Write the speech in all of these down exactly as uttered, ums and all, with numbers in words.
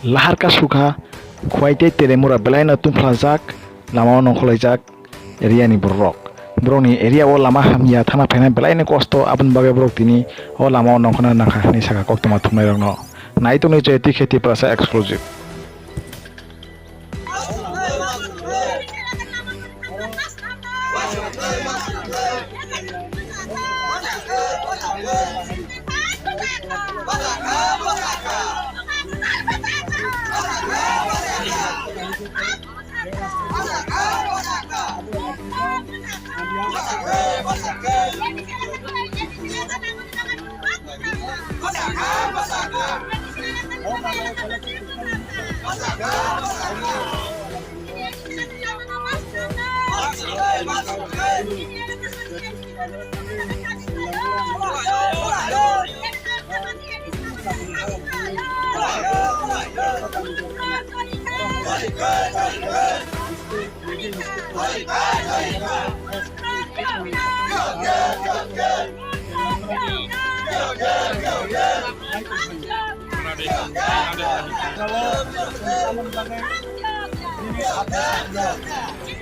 Lahar kasukha, Khwai tei Telemura belaino tungphlajak, lamao nongkhorlaijak area ni borok. Borokni area o lama hamya thana phaina belaino kosto, aboni bagwi borok tini o lamao nongkhorna nangkha hinwi sakha koktwma thumnairokno. Nai tongwi Jyoti Kheti Prasa exclusive.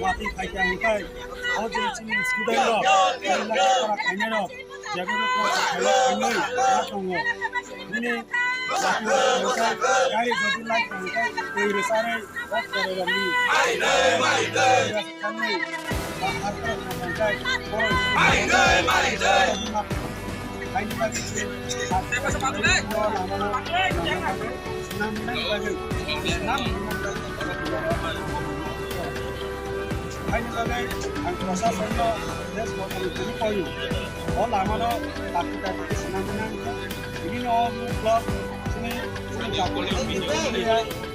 Watwi phaikha hwnkhe, o je chini student rok, chini lekha pora khainai rok, jagoro pora khainai ma tongo. Bini watwi hwnkhe gari jodi lai hwnkhe twi rwcharwi o chwrairokni thangwi ba harkhe hwnkhe borok Haini bagwi ang proshasonno tei sorkarni tini koyu o lamano dakti dakti khe swnamwi nangkha. Tini o block chini, chini dakti